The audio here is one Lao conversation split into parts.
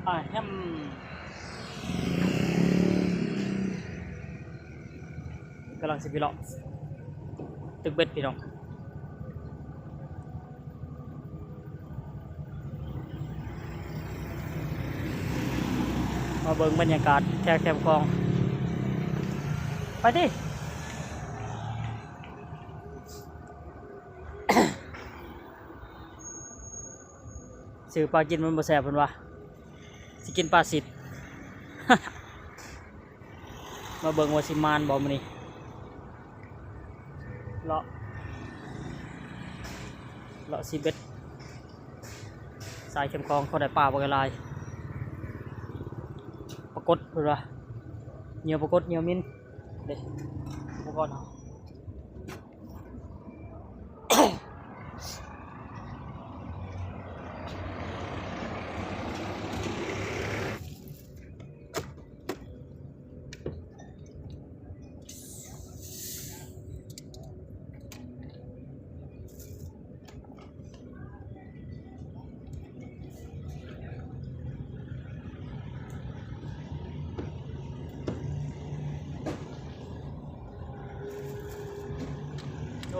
ປາແຮມ ກຳລັງຊິໄປເລາະຕຶກເບັດພີ່ນ້ອງ. ມາເບິ່ງບັນຍາກາດແຖວແຄມຂອງ ໄປຕິ. ຊື້ປາກິນມັນບໍ່ແຊບເພິ່ນວ່າ ຊິກິນປາສິດ. ມາເບິ່ງວ່າຊິໝານບໍ່ມື້ນີ້ ເລາະ ເລາະຊິເບັດ ສາຍເຂັມຂອງ ເຂົາໄດ້ປາບັກຫຼາຍ ປາກົດເພິ່ນວ່າ ເຫຍື່ອປາກົດ ເຫຍື່ອມິນເດ້ ອຸປະກອນເຮົາ.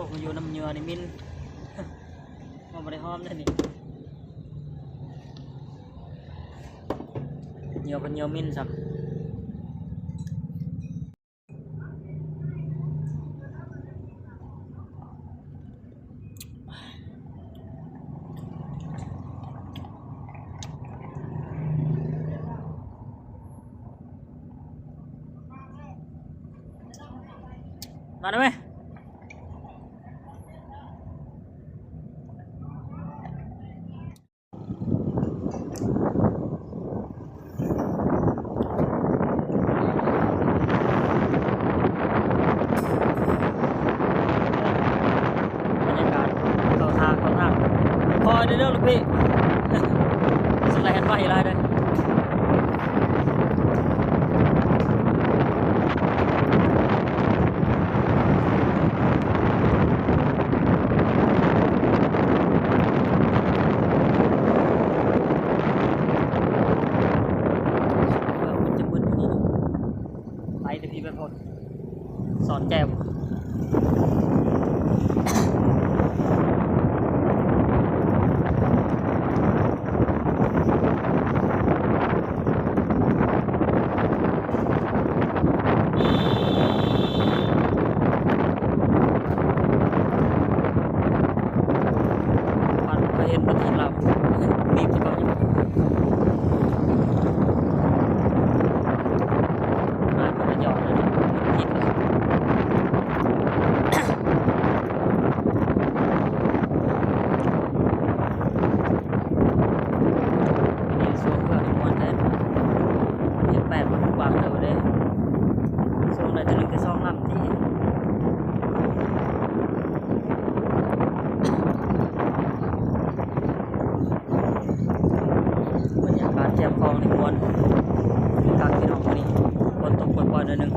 ໂອ້ ມາຢູ່ນຳເຫຍື່ອນີ້ມິນ ມັນບໍ່ໄດ້ຫອມເດ້ນີ້ ເຫຍື່ອເພິ່ນເຫຍື່ອມິນຊ້ຳ. ມາໄດ້ໄໝ? ບັນຍາກາດເຂົ້າທ່າ ເຂົ້າທ່າ ຄ່ອຍເດີ ລູກພີ່ ຊິແລ່ນໄວຫຼາຍເດີ. ໄປແຕ່ພີ້ໄປພຸ້ນ ສອນແຈ່ມ. ມັນກໍເຫັນປະເທດລາວ ມີແຕ່ເກົ່າຢູ່ ມາກໍໄປຈອດແລ້ວເນາະ ຜິດແລ້ວ. ນີ້ຊ່ວງເຮືອນີ້ມ່ວນແທ້ ເຮັດແປດມັນກວ້າງເຕີບເດ້ ຊ່ວງໄດ້ເທື່ອໜຶ່ງແຕ່ສອງລຳຕິ. ບັນຍາກາດແຄມຂອງນີ້ມ່ວນຄັກພີ່ນ້ອງ ມື້ນີ້ຝົນຕົກປ່ອຍໆ ໜ້ອຍໜຶ່ງ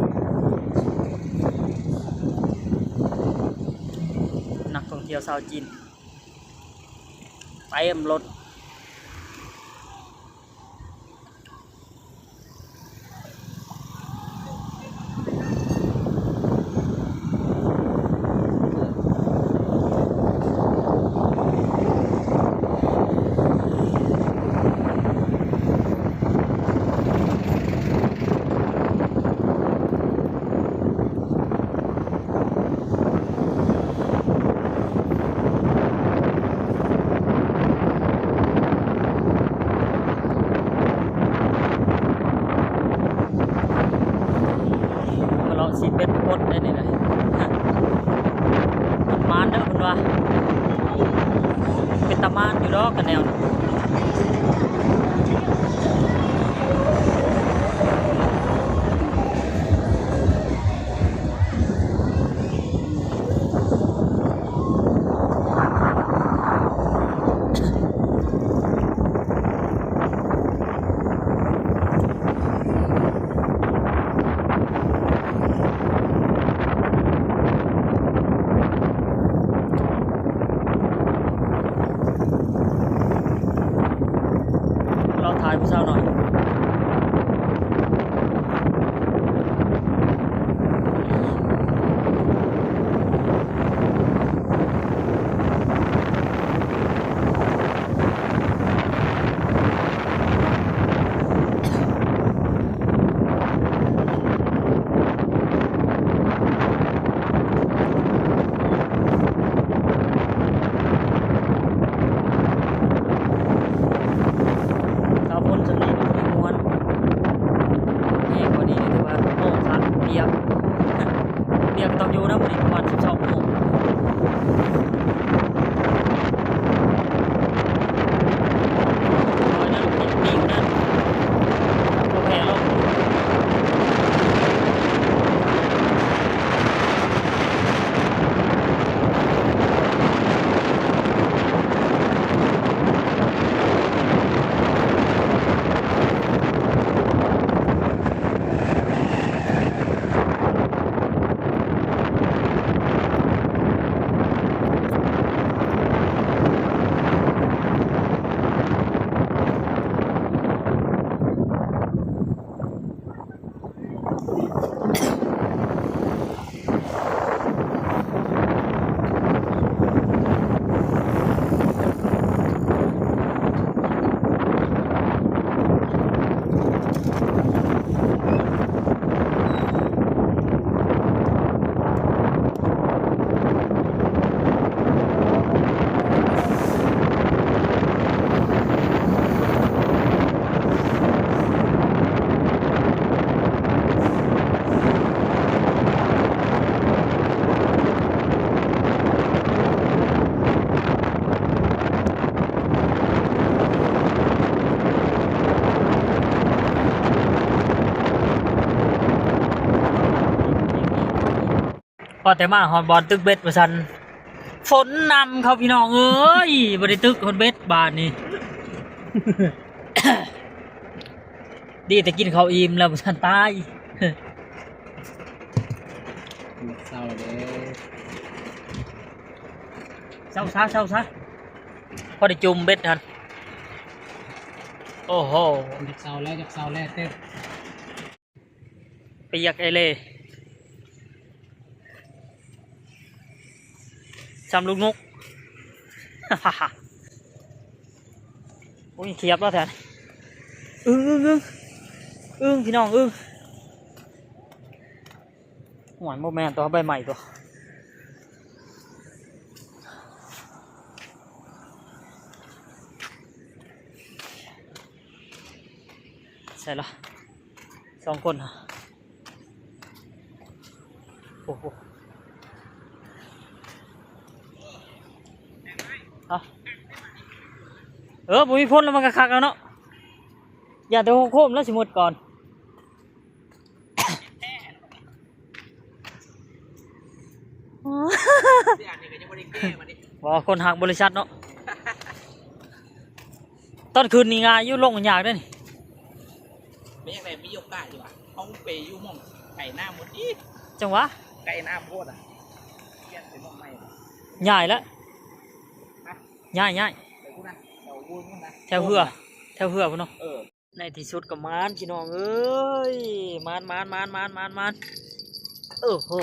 ນັກທ່ອງທ່ຽວຊາວຈີນ ເຕັມລົດ. ມາເລາະຊິເປັນກົດໄດ້ນີ້ນະ ມັນໝານເດີເພິ່ນວ່າ ເປັນຕາໝານຢູ່ດອກກັນແນວນີ້. ມາເລາະ ຖ່າຍຜູ້ສາວໜ້ອຍ. ຖ້າຝົນຊ່ຳນີ້ກໍບໍ່ມ່ວນ ແຮງກວ່ານີ້ຖືວ່າໂອ້ຄັກ ປຽກ ປຽກຕ້ອງຢູ່ນຳ ມື້ນີ້ປະມານສິບສອງໂມງ. ພໍແຕ່ມາຮອດບ່ອນຕຶກເບັດວ່າຊັ້ນ ຝົນນຳເຂົ້າ ພີ່ນ້ອງເອີຍ ບໍ່ໄດ້ຕຶກຮອດເບັດບາດນີ້. ດີແຕ່ກິນເຂົ້າອີ່ມແລ້ວບໍ່ທັນຕາຍ. ເຊົາເດ້ ເຊົາຊະ ເຊົາຊະ ພໍໄດ້ຈຸ່ມເບັດຫັ້ນ. ໂອ້ໂຫ ຢາກເຊົາແລ້ວ ຢາກເຊົາແລ້ວເຕັ້. ປຽກເອເລ ຊ່ຳລູກນົກ. ໂອ້ຍ ຂະຫຍັບແລ້ວແທ້. ອຶ່ງ ອຶ່ງ ອຶ່ງ ອຶ່ງ ພີ່ນ້ອງ ອຶ່ງ. ໂອ້ຍ ບໍ່ແມ່ນຕົວະ ໃບໄມ້ຕົວະ. ໃສ່ລະ ສອງຄົນ. ໂອ້ໂຫ ເອົາ ເອີ ບໍ່ມີຝົນແລ້ວມັນກະຄັກແລ້ວເນາະ. ຢ້ານແຕ່ຫົກໂຄມແລ້ວຊິໝົດກ່ອນ. ບໍ່ ຄົນຮັກບໍລິສັດເນາະ. ຕອນຂຶ້ນນີ້ງ່າຍຢູ່ ລົງຍາກເດ້ນີ້. ແມ່ນຫຍັງໃດມີໂອກາດຢູ່ຫວາ? ເຮົາໄປຢູ່ໝ່ອງໄກນ້ຳໝົດອີກ. ຈັ່ງຫວະ? ໄກນ້ຳໂພດອະ. ຍ້າຍລະ. ຍ້າຍ ຍ້າຍ ໄປພຸ້ນນະ ແຖວເຮືອ ແຖວເຮືອພຸ້ນເນາະ. ເອີ. ໃນທີ່ສຸດກໍມານ ພີ່ນ້ອງເອີຍ ມານ ມານ ມານ. ໂອ້ໂຫ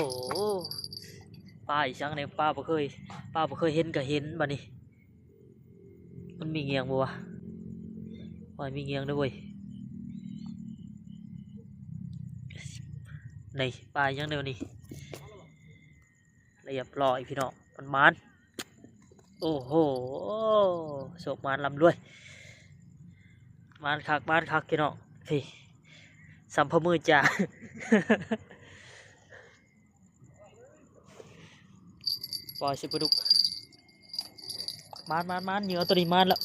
ປາອີ່ຫຍັງນີ້ ປາບໍ່ເຄີຍ ປາບໍ່ເຄີຍເຫັນກໍເຫັນບາດນີ້. ມັນມີງຽງບໍ່ວະ? ໂອ້ຍ ມີງຽງເດ້ເວີຍ. ນີ້ ປາອີ່ຫຍັງເດ້ນີ້? ລຽບຮ້ອຍພີ່ນ້ອງ ມັນມານ. ໂອ້ໂຫ ໂຊກໝານລ່ຳລວຍ ມານຄັກ ມານຄັກພີ່ນ້ອງ. ນີ້ ສຳພະມືຈາ ປ່ອຍຊິປາດຸກ. ມານ ມານ ມານ ເຫຍື່ອໂຕນີ້ມານແລ້ວ.